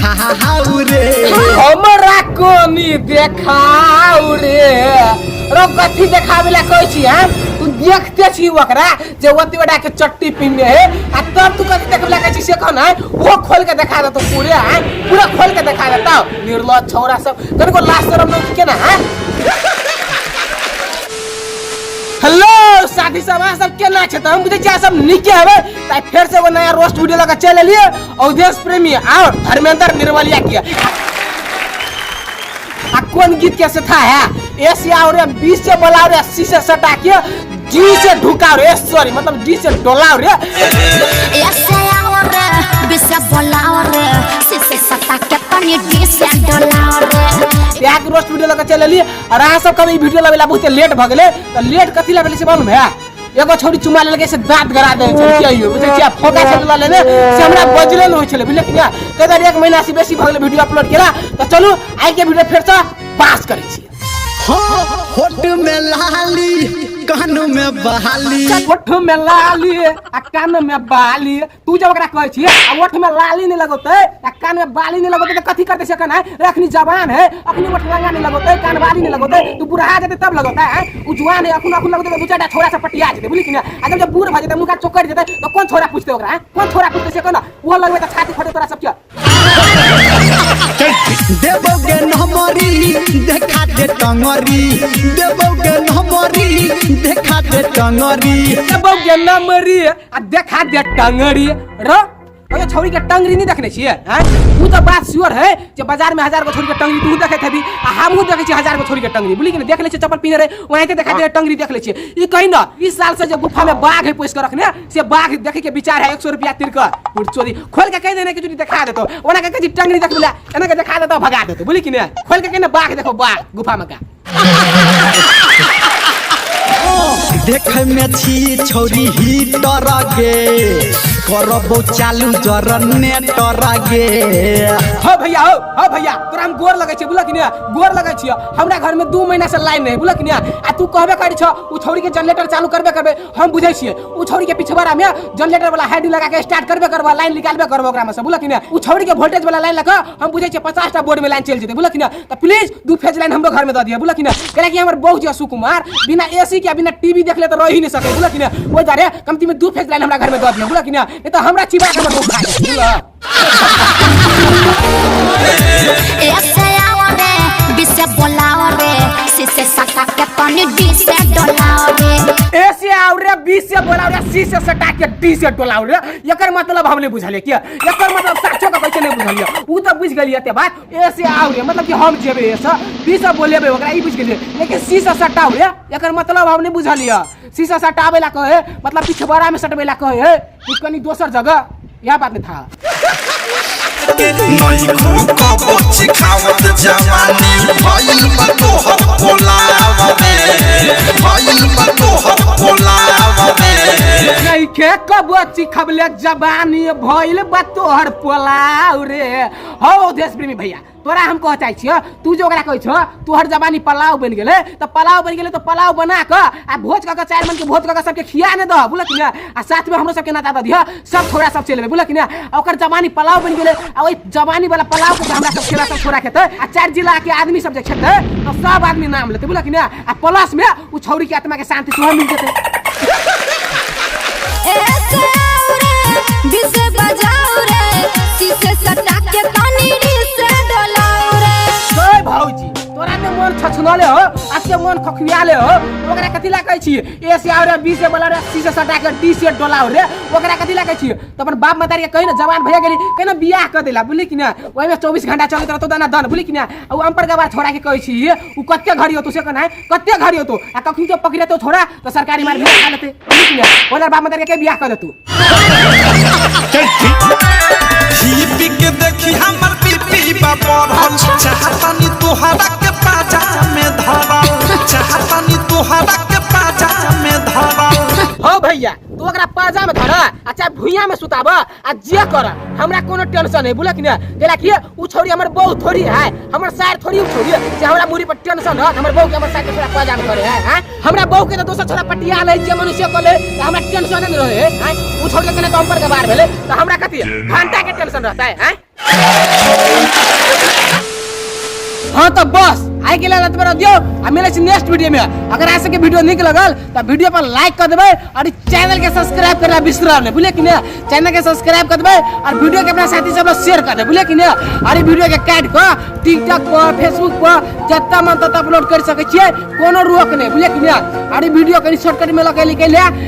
देखाऊ रे। हमरा कोनी देखाऊ रे। रो कथी देखावे ला कहै छी हैं? तू देखते छी ओकरा जे ओते बड़ा के चट्टी पिन्ने है आ तब तू कथी देखबे ला कहै छी से कह ना। वो खोल के देखा देतो पूरे हैं, पूरा खोल के देखा देता। निर्लज छौरा सब कनको लाज शरम नहीं केना हैं। हेलो साथी सब, अहाँ सब केना छै? तऽ हम बुझै छी अहाँ सब नीके हेबै। तऽ फेर से एगो नया रोस्ट वीडियो लऽ कऽ चलि एलियै अवधेश प्रेमी और धर्मेंद्र निर्मलिया के। आ कोन गीत के से था है? ए से और बी से बोलाओ रे, सी से सटा के डी से ढुकाओ रे, सॉरी मतलब डी से डोलाओ रे। ए से और बी से बोलाओ रे, सी से सटा के तनी डी से डोलाओ रे। इएह के रोस्ट वीडियो लऽ कऽ चलि एलियै। और अहाँ सब कभी वीडियो लबेला बहुत लेट भऽ गेलै। तऽ लेट कथी लए भेलै से मालूम है? एगो छौड़ी चुमा लेलकै से दाँत गड़ा देने छलै, किया यौ बुझै छियै? फोका छलै लऽ लेने से हमरा बजले नहि होइ छलै, बुझलियै कि नहि? ताहि दुआरे एक महीना से बेसी भऽ गेलै वीडियो अपलोड केला। तऽ चलू आइ के वीडियो फेरसँ पास करै छी। हाँ, होठ में लाली कान में बहाली। होठ में लाली आ कान में बाली। तू जब ओकरा कहै छियै आ ओठ में लाली नहि लगौतै आ कान में बाली नहि लगौतै तऽ कथी करतै से कन है? अखनी जवान है, अखनी ओठ रंगा नहि लगौतै, कान बाली नहि लगौतै, तू बुढ़ा जेतै तब लगौतै हैं? उ जुआन है, अखन अखन लगौतै तऽ दू चारिटा छोरा सब पटिया जेतै, बुझली कि नहि? आ जब जब बूढ़ भऽ जेतै, मुँह कान चोकरि जेतै तऽ कोन छोरा पूछतै ओकरा हैं? कोन छोरा पूछतै से कन? ओहो लगबै तऽ छाती फटै तोरा सबके। देबोगे नमरी देखा दे टंगरी, देबोगे नमरी देखा दे टंगरी। देबोगे नमरी आ देखा दे टंगरी। रो ओए छौरी के टंगरी नहीं देखने छियै हैं? उ तऽ बात श्योर है जे बाजार में 1000 गो छौरी के टंगरी तू देखैत हेबी आ हमहूँ देखै छियै 1000 गो छौरी के टंगरी, बुझली कि नहि? देख लै छियै चप्पल पिन्हने रहे ओनाहिते देखा दे टंगरी देख लै छियै। ई कही न 20 साल से जे गुफा में बाघ है पोसि के रखने से बाघ देखे के विचार है 100 रुपया तिर के चोरी खोल के कहि देने कि चोरी देखा देतो, ओना के कहै छी टंगरी देखबै ला एना के देखा देतो भगा देतो, बुझली कि नहि? खोल के कहि न बाघ देखो बाघ गुफा में का। देखे में छी छौरी हीटर गे, करबो चालू जरने टर गे। हो भैया, हो हो भैया, तोरा हम गोर लगै छियै, बुझलक कि नहि? गोर लगै छियै। हमरा घर में 2 महीना से लाइन नहीं, बुझलक कि नहि? आ तू कहबे करै छ उ छौरी के जनरेटर चालू करबे करबे, हम बुझै छियै उ छौरी के पिछवाड़ा में जनरेटर वाला हैंडल लगा के स्टार्ट करबे करबो, लाइन निकालबे करबो ओकरा में से, बुझलक कि नहि? उ छौरी के वोल्टेज वाला लाइन लगा हम बुझै छियै 50टा बोर्ड में लाइन चलि जेतै, बुझलक कि नहि? तऽ प्लीज 2 फेज लाइन हमरो घर में दऽ दिअ, बुझलक कि नहि? कैला कि हमर बहू जे सुकुमार बिना एसी के बिना टीवी देखले तऽ रहि नहि सकै, बुझलक कि नहि? ओहि दुआरे कमती में 2 फेज लाइन हमरा घर में दऽ दिअ, बुझलक कि नहि? नहि तऽ हमरा चिबा के हमर बहू खा जेतै, बुझलक? ए से आओ रे, बी से बोलाओ रे, सी से सटा के तनी डी से डोलाओ रे। ए से आओ रे, बी से बोलाओ रे, सी से सटा के डी से डोलाओ रे। एकर मतलब हम नहि बुझलियै किया, एकर मतलब साचो के कैसे नहि बुझलियै। उ तऽ बुझि गेलियै एते बात, ए से आओ रे मतलब कि हम जेबै ए से, बी से बोलेबै ओकरा ई बुझि गेलियै, लेकिन सी से सटाओ रे एकर मतलब हम नहि बुझलियै। सी से सटाबै ला कहै मतलब पिछवाड़ा में सटबै ला कहै है कि कनी दोसर जगह, यह बात नहीं था। नहीं कबो चिखावत जवानी भइल बा तोहर पोलाव रे, भइल बा तोहर पोलाव रे। नहीं के कबो चिखबले जवानी भइल बा तोहर पोलाव रे। हौ देश प्रेमी भैया, तोरा हम कह चाहै छियौ, तू जे ओकरा कहै छौ तोहर जवानी पलाव बनि गेलै, तऽ पलाव बनि गेलै तऽ पलाव बना कऽ आ भोज कऽ कऽ 4 मन के भोज कऽ कऽ सबके खिया नहि दह, बुझलक कि नहि? आ साथमे हमरो सबके नाता दऽ दिहऽ, सब छोरा सब चलि एबै, बुझलक कि नहि? आ ओकर जवानी पलाव बनि गेलै आ ओहि जवानी वाला पलाव के हमरा सब खेला सब छोरा खेतै आ 4 जिला के आदमी सब जे खेतै तऽ सब आदमी नाम लेतै, बुझलक कि नहि? आ प्लस में उ छौरी के आत्मा के शांति सेहो मिल जेतै। ए से आओ रे, बी से बजाओ रे, सी से सटा के तनी डी से डोलाओ रे। ओए भौजी, तोरा के मन छछनले हो, आ के मन खखुआले हो, ओकरा कथी ला कहै छी? ए से आओ रे, बी से बोला रे, सी से सटा के डी से डोलाओ रे, ओकरा कथी ला कहै छी? तऽ अपन बाप मतारी के कहि न जवान भैया गेली, कहि न बियाह कऽ देला, बुझली कि न? ओहिमे 24 घंटा चलैत रहतौ दाना दन, बुझली कि न? आ उ अम्पर गवार छोरा के कहै छी, उ कते घड़ी होतौ से कनाइ, कते घड़ी होतौ? आ कखनी जो पकड़ेतौ छोरा तऽ सरकारी मार भी खा लेतै, बुझली कि न? ओना बाप मतारी के बियाह कऽ देतौ। पी के देखी हमर बीपी बा बढ़ल, चाहतानी तोहरा के पाजा में धरल, चाहतानी तोहरा के पाजा में धरल। हो भैया, तू ओकरा पाजा में धर आ चाहे भुइयां में सुताब आ जे कर, हमरा कोनो टेंशन नहीं, बुझलक कि नहि? कैला कि उ छौरी हमर बहू थोड़ी है, हमर सार थोड़ी उ छौरी है जे हमरा मुड़ी पर टेंशन रहत, हमर बहू के हमर सार के छोरा पाजा में धरे है, हैं? हमरा बहू के तो दोसर छोरा पटिया ले जे मनुष्य को ले त हमरा टेंशन नहीं रहे, हैं? उ छौरी के कने तो हम पर गवार भेले त हमरा कथी घंटा के टेंशन रहता है, हैं? हाँ तो बस आइ के लेल एतबे रह दियौ आ मिलै छी नेक्स्ट वीडियो में। अगर अहाँ सबके वीडियो नीक लगल तऽ वीडियो पर लाइक कर देबै और चैनल के सब्सक्राइब करना बिसरब नहीं, बुझलियै कि नहीं? चैनल के सब्सक्राइब कर देबै और वीडियो के अपना साथी सब शेयर कर देबै, बुझलियै कि नहीं? और ई वीडियो के काटि कऽ टिकटॉक पर, फेसबुक पर जतऽ मन ततऽ अपलोड कर सकै छियै, कोनो रोक नहीं, बुझलियै कि नहीं? और ई वीडियो कनि शॉर्टकट में लऽ के लिखै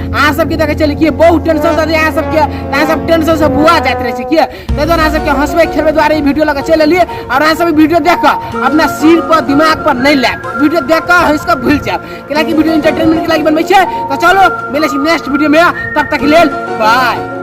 अहाँ सबके देखै छलियै कि बहुत टेंशन दऽ दैए अहाँ सबके, तऽ अहाँ सब टेंशन से बुआ जाइत रहै छै कि ताहि दुआरे अहाँ सबके हंसबै खेलबै दुआरे ई वीडियो लऽ कऽ चलि एलियै। और अहाँ सब ई वीडियो देख कऽ अपना सिर पर दिमाग पर नहि लायब, वीडियो देख कऽ हंसि कऽ भूलि जायब, कैलाकि वीडियो एंटरटेनमेंट के लागि बनबै छियै। तऽ चलो मिलै छी नेक्स्ट वीडियो में, तब तक लेल बाय।